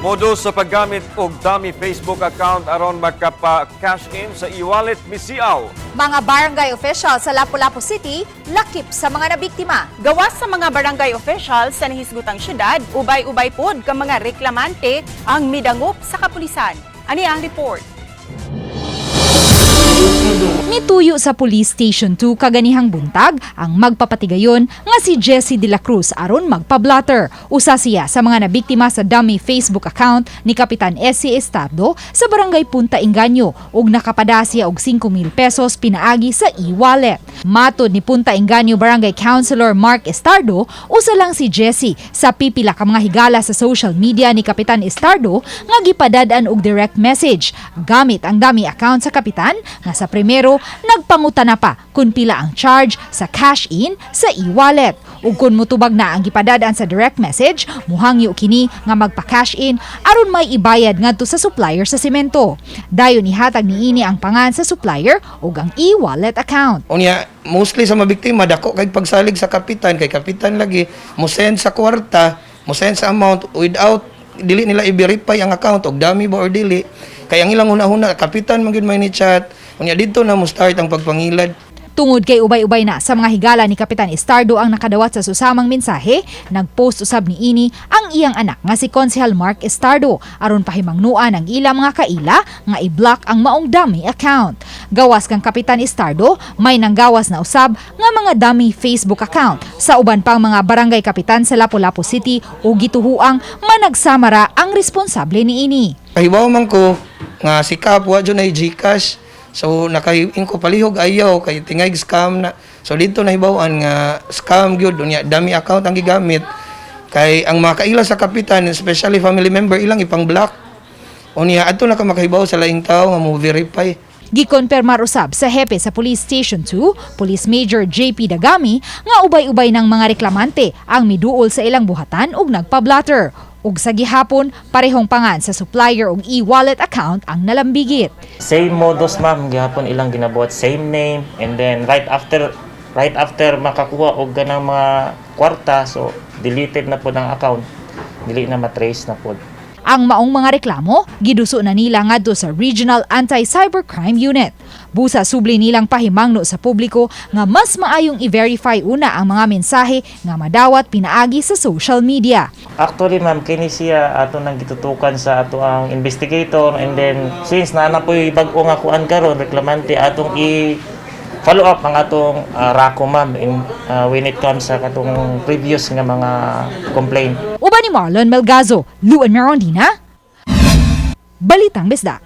Modus sa paggamit og dummy Facebook account aron makapa-cash in sa e-wallet misiaw. Mga barangay official sa Lapu-Lapu City lakip sa mga nabiktima. Gawas sa mga barangay officials sa nahisgutang syudad, ubay-ubay pod ka mga reklamante ang midangop sa kapulisan. Ani ang report. Mituyo sa Police Station 2 kaganihang buntag ang magpapatigayon nga si Jesse De La Cruz aron magpa-blotter. Usa siya sa mga nabiktima sa dummy Facebook account ni Kapitan S.C. Estardo sa Barangay Punta Inganyo ug nakapada siya og 5,000 pesos pinaagi sa e-wallet. Matod ni Punta Inganyo Barangay Councilor Mark Estardo, usa lang si Jesse sa pipila ka mga higala sa social media ni Kapitan Estardo nga gipadad-an og direct message gamit ang dummy account sa kapitan nga sa primero nagpangutana pa kung pila ang charge sa cash in sa e-wallet. Ug kung mutubag na ang gipadad-an sa direct message, muhangyo kini nga magpa-cash in aron may ibayad ngadto sa supplier sa semento. Dayon ihatag niini ang pangan sa supplier ug ang e-wallet account. Unya, mostly sa mabiktima, dako kay pagsalig sa kapitan, kay kapitan lagi, mo send sa kwarta, mo send sa amount without dili nila i-verify ang account og dummy ba or dili. Kay ang ilang huna-huna, kapitan man gyud may ni chat. Unya didto na mo start ang pagpangilad. Tungod kay ubay-ubay na sa mga higala ni Kapitan Estardo ang nakadawat sa susamang mensahe, nagpost usab ni ini ang iyang anak nga si Konsehal Mark Estardo aron pahimangnuan ang ilang mga kaila nga i-block ang maong dummy account. Gawas kang Kapitan Estardo, may nanggawas na usab nga mga dummy Facebook account sa uban pang mga barangay kapitan sa Lapu-Lapu City ug gituhuang managsamara ang responsable niini. Kahibaw man ko nga si Kap wa jud nay GCash. So nakahiing ko palihog ayaw kay tingay scam na. So didto nahibaw-an nga scam gyud, unya dummy account ang gigamit. Kay ang mga kaila sa kapitan, especially family member, ilang ipang-block. Unya adto na ka makahibaw sa laing tao nga mo verify. Gikonpermar usab sa hepe sa Police Station 2, Police Major JP Dagami, nga ubay-ubay ng mga reklamante ang miduol sa ilang buhatan ug nagpa-blotter. Ug sa gihapon, parehong pangan sa supplier og e-wallet account ang nalambigit. Same modus, ma'am, gihapon ilang ginabuhat, same name, and then right after makakuha og ganang mga kwarta, so deleted na pod ang account. Dili na matrace na pod. Ang maong mga reklamo, giduso na nila ngadto sa Regional Anti-Cybercrime Unit. Busa subli nilang pahimangno sa publiko nga mas maayong i-verify una ang mga mensahe nga madawat pinaagi sa social media. Actually, ma'am, kini siya ato nang gitutukan sa ato ang investigator, and then since naa na po'y bag-o nga kuan karon, reklamante, atong i follow up ang atong RACO, ma'am, in when it comes sa katong previous nga mga complaint. Uban ni Marlon Melgazo, Luan Merondina, Balitang Bisdak.